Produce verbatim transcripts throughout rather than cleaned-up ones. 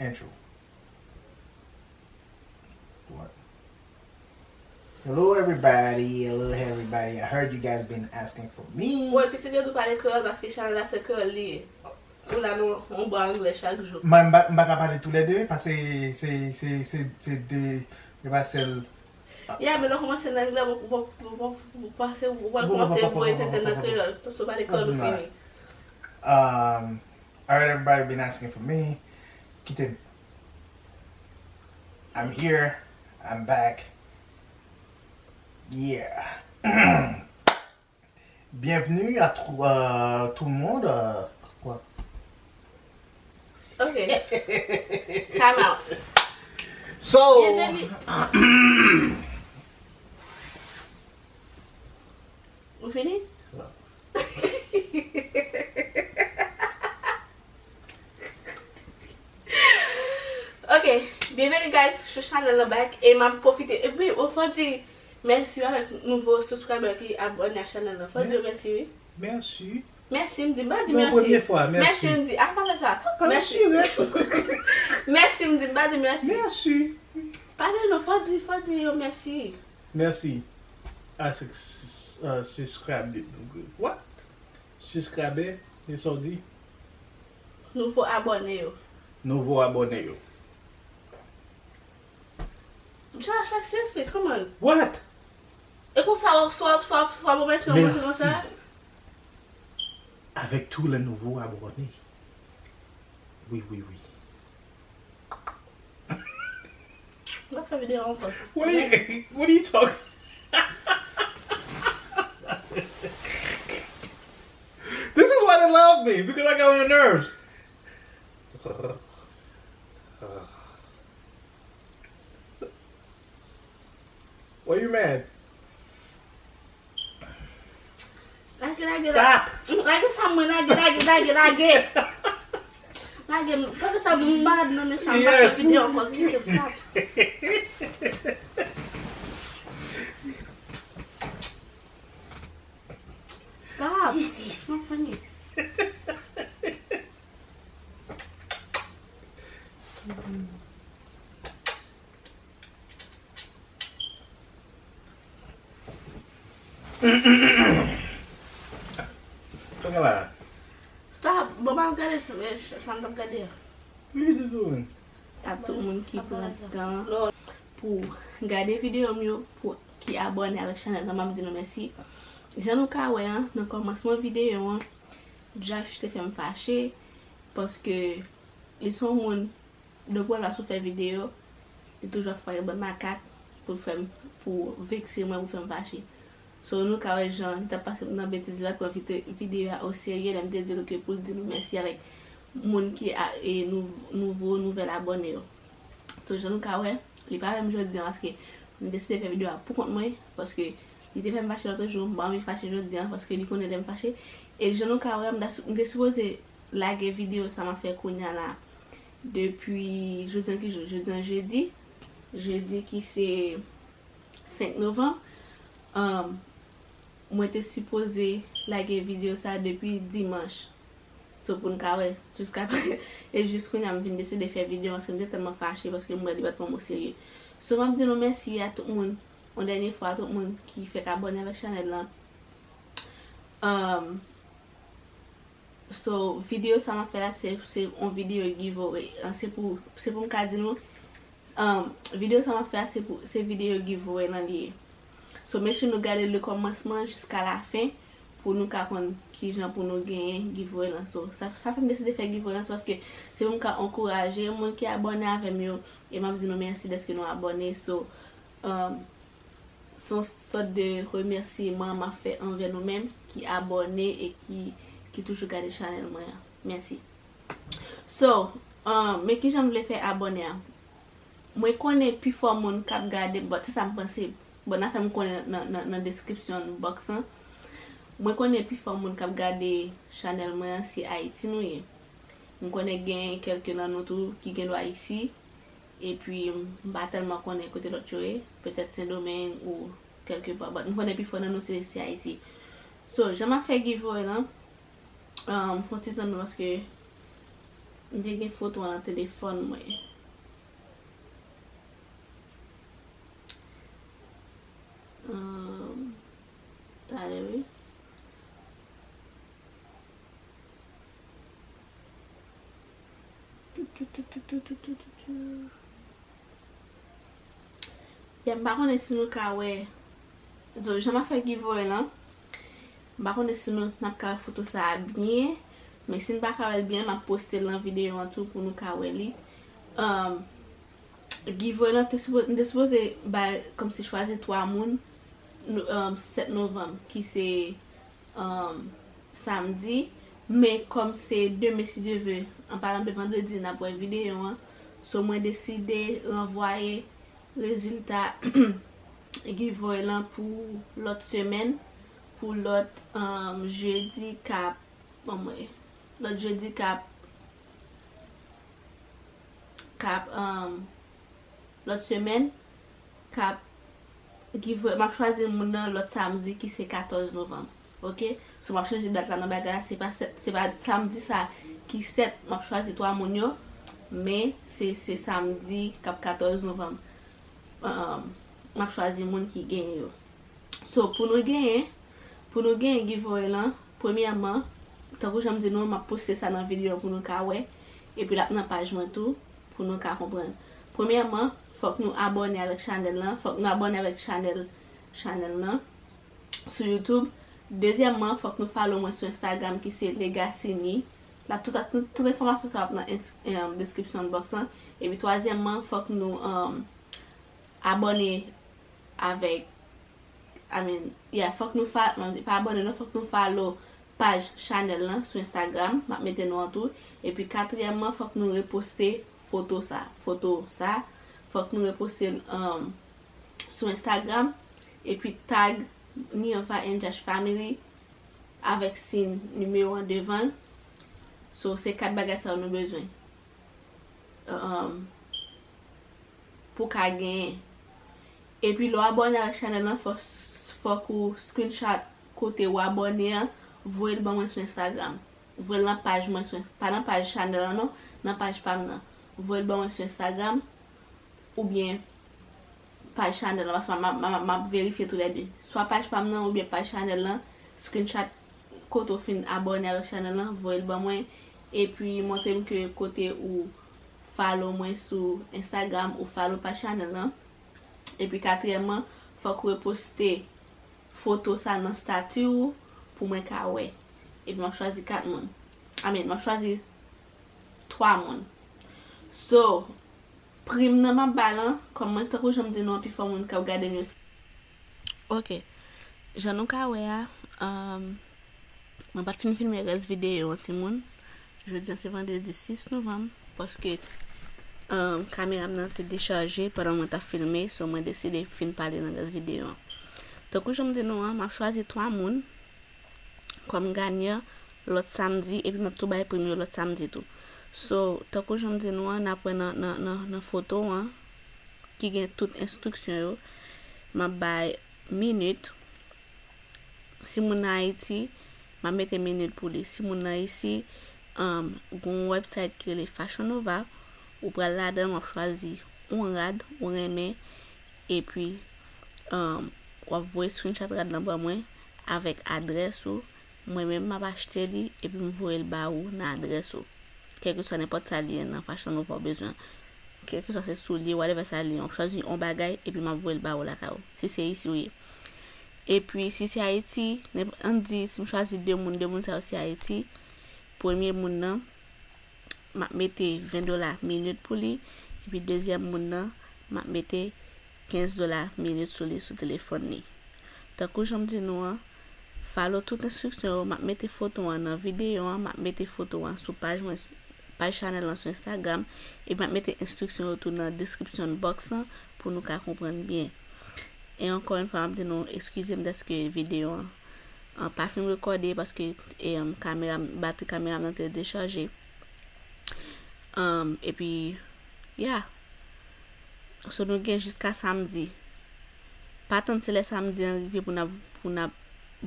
Intro. What? Hello everybody, hello everybody. I heard you guys been asking for me. Wè, pitit yo tou pale kreyòl paske chanèl la se kreyòl li ye. Ou la nou on bon anglè chak jou. Mwen m pa m pa ka pale toulède paske se se se se de se pa sèl. Ya, men lè w kòmanse nan anglè, ou ou ou ou ou panse ou pral kòmanse voye tenten nan kreyòl. Paske w pale kreyòl ou fini. Um, alright, everybody been asking for me. Kite m. I'm here. I'm back. Yeah. Bienvenue à tout, euh, tout le monde. Euh, quoi? Ok. Time out. So, Bienvenue. Ou fini? Ok, bienvenue guys sur channel la back. E m ap pwofite, epi ou fò di mèsi avèk nouvo subscriber ki abòne a channel la. Fò di yo mèsi wi. Merci. Mèsi, m di, m pa di Non, mèsi. Premye fwa, mèsi. Mèsi, m di, a pa fè sa. Ah, Mèsi. Mèsi. Mèsi, m di, m pa di mèsi. Merci. Pale non, fò di, fò di yo mèsi. Merci. Ah, c'est uh, subscribe. What? Subscribe, e sa w di? Nouvo abòne yo. Nouvo abòne yo. Josh, like, seriously, come on. What? E konsa w ap, swa, swa, swa, bon, mèsi, yon moun konsa. Merci. Avec tous les nouveaux abonnés. Oui, oui, oui. M ap fè videyo ankò. What are you, what are you talking? This is why they love me, because I get on your nerves. Why you mad? Lage, lage, Stop! Lage sa mwen, lage, lage, lage, lage. Lage, m pa fè sa, m pa nan men sa, m pa fè Yes. Videyo ankò, kite m, stop. Stop. It's not funny. Kounye la. Stop. Bon, m al gade sa, sa m t ap gade a. What you doing? A tout moun ki pran tan pou gade videyo m yo, pou ki abòne avèk chanèl la, m ap di nou mèsi. Jan nou ka wè an, nan kòmansman videyo an, Josh te fè m fache paske li se yon moun, depi w la sou fè videyo, li toujou ap fè yon bann makak pou fè m, pou vekse mwen, pou fè m fache. So, nou ka wè jan li t ap pase nan betiz la, pran vide- videyo a oserye, lè m te di l ke pou l di nou mèsi avèk moun ki a, e, nou, nouvo, nouvèl abòne yo. So, jan nou ka wè, li pa avè m jodi an paske m deside fè videyo a pou kont mwen, paske li te fè m fache lòt jou, m pa anvi fache jodi an paske li konnen lè m fache. E jan nou ka wè, m ta sou- m te sipoze lage videyo sa m ap fè kounye a la depi jodi an ki jou? Jodi an jedi. Jedi ki se senk novanm. Um, mwen te sipoze lage videyo sa depi dimanch. So pou n ka wè, jiska e jis kounye a m vin deside fè videyo paske m te tèlman fache paske m wè li pa t pran m oserye. So m ap di nou mèsi a tout moun, yon dènye fwa a tout moun ki fèk abòne avèk chanèl la. Um, so videyo sa m ap fè la se se yon videyo giveaway. Ah, se pou se pou m ka di nou, um, videyo sa m ap fè a se pou se videyo giveaway lan li ye. So make sure nou gade le kòmansman jiska la fen pou nou ka konn kijan pou nou genyen giveaway lan. So sa sa fè m deside fè giveaway lan se paske se pou m ka ankouraje moun ki abòne avè m yo e m ap di nou mèsi dèske nou abòne. So um, se yon sòt de remèsiman m ap fè anvè nou menm ki abòne e ki ki toujou gade chanèl mwen an. Mèsi. So, um, men kijan m vle fè abòne a? Mwen konnen pifò moun k ap gade, bon, se sa m panse. Bon, n a fè m konnen nan, nan, nan description box lan. Mwen konnen pifò moun k ap gade chanèl mwen an se Ayiti nou ye. M konnen gen kèlke nan nou tou ki gen dwa isi. Epi m pa tèlman konnen kote lòt yo ye. Petèt Sendomeng ou kèlke pa. But m konnen pifò nan nou se, se Ayiti. So, jan m ap fè giveaway lan, um, fè yon ti tann paske M te gen foto an nan telefòn mwen. Ahn, talè wi. Ya, m pa konnen si nou ka wè. So, jan m ap fè giveaway lan, m pa konnen si nou, n ap ka wè foto sa a byen. Men si n pa ka wè l byen, m ap poste l nan videyo an tou pou nou ka wè li. Um, giveaway lan, te sipo-, m te sipoze bay, kòmsi chwazi twa moun, no-, um, sèt novanm, ki se, um, samdi. Men kòm se demen, si Dye ve, an palan de vandredi, n ap wè videyo an. So, mwen deside ranvwaye rezilta giveaway lan pou lòt semèn, pou lòt, um, jedi k ap, ban mwen, lòt jedi k ap, k ap, um, lòt semèn, k ap giveaway, m ap chwazi moun nan lòt samdi ki se katòz novanm. Oke? So, m ap chanje dat la nan bagay la. Se pa sèt, se pa samdi sa ki sèt, m ap chwazi twa moun yo. Men, se, se samdi k ap katòz novanm. Um, m ap chwazi moun ki genyen yo. So, pou nou genyen, pou nou genyen giveaway lan, premyèman, tankou jan m di nou, m ap poste sa nan videyo an pou nou ka wè. Epi l ap nan paj mwen tou, pou nou ka konprann. Premyèman, fòk nou abòne avèk chanèl lan. Fòk nou abòne avèk chanèl, chanèl lan sou YouTube. Dezyèmman, fòk nou follow mwen sou Instagram ki se Legacini. La, tout, tout, tout enfòmasyon sa ap nan ins-, em, description box lan. Epi twazyèmman, fòk nou, em, abòne avèk, I mean, yeah, fòk nou fa-, pa abòne non, fòk nou follow paj chanèl lan sou Instagram. M ap mete non an tou. Epi katriyèmman, fòk nou reposte foto sa. Foto sa, fòk nou reposte l, um, sou Instagram. Epi tag Nirva and Josh Family avèk siy nimewo an devan l. So, se kat bagay sa yo nou bezwen. Um, pou ka genyen. Epi lè w abòne avèk chanèl lan, fò, fòk ou screenshot kote ou abòne an, voye l ban mwen sou Instagram. Voye l nan paj mwen sou Ins-, pa nan paj chanèl lan non, nan paj pa m nan. Voye l ban mwen sou Instagram oubyen paj chanèl lan, paske m ap, m ap, m ap verifye toulède. Swa paj pa m nan oubyen paj chanèl lan, screenshot kote w fin abòne avèk chanèl lan, voye l ban mwen. Epi montre m ke kote ou follow mwen sou Instagram, ou follow paj chanèl lan. Epi katriyèmman, fòk ou reposte foto sa nan stati ou pou mwen ka wè. Epi m ap chwazi kat moun. I mean, m ap chwazi twa moun. So, prim nan m ap ba lan, kòm mwen, tankou jan m di nou an, pifò moun k ap gade m yo se. Ok. Jan nou ka wè a, um, mwen pa t fin filme rès videyo an, timoun. Jodi a se vandredi sis novanm, paske, um, kamera m nan te dechaje pandan mwen t ap filme, so mwen deside fin pale nan rès videyo an. Tankou jan m di nou an, m ap chwazi twa moun kòm ganyan lòt samdi, epi m ap tou bay prim yo lòt samdi tou. So, tankou jan m di nou an, n ap wè nan, nan, nan, nan foto an, ki gen tout enstriksyon yo. M ap bay minit. Si moun nan Ayiti, m ap mete minit pou li. Si moun nan isi, um, gen yon website ki rele Fashion Nova, ou pral ladan l, w ap chwazi yon rad ou renmen, epi, um, w ap voye screenshot rad lan ban mwen avèk adrès ou. Mwen menm, m ap achte li, epi m voye l ba ou nan adrès ou. Kèlkeswa nenpòt sa li ye nan Fashion Nova w bezwen. Kèlkeswa se soulye, whatever sa li ye, w ap chwazi yon bagay, epi m ap voye l ba ou lakay ou. Si se isi ou ye. Epi, si se Ayiti, nenp-, ann di, si m chwazi de moun, de moun sa yo se Ayiti, premye moun nan, m ap mete ven dola minit pou li, epi dezyèm moun nan, m ap mete kenz dola minit sou li sou telefòn li. Tankou jan m di nou an, follow tout enstriksyon yo, m ap mete foto an nan videyo an, m ap mete foto an sou paj mwen, paj chanèl lan sou Instagram, epi m ap mete enstriksyon yo tou nan description box lan pou nou ka konprann byen. E ankò yon fwa, m ap di nou, eskize m dèske videyo an, an pa fin rekòde paske, e, um, kamera m, batri kamera m nan te dechaje. Um, epi, yeah. So, nou gen jiska samdi. Pa tann se lè samdi an rive pou n ap, pou n ap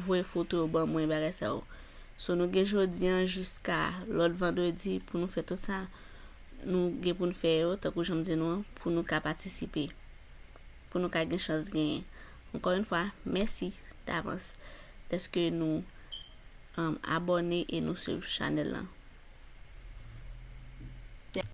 voye foto yo ban mwen, bagay sa yo. So nou gen jodi an jiska lòt vandredi pou nou fè tout sa nou gen pou nou fè yo, tankou jan m di nou an, pou nou ka patisipe, pou nou ka gen chans genyen. Ankò yon fwa, mèsi davans dèske nou um, abòne e nou swiv chanèl lan.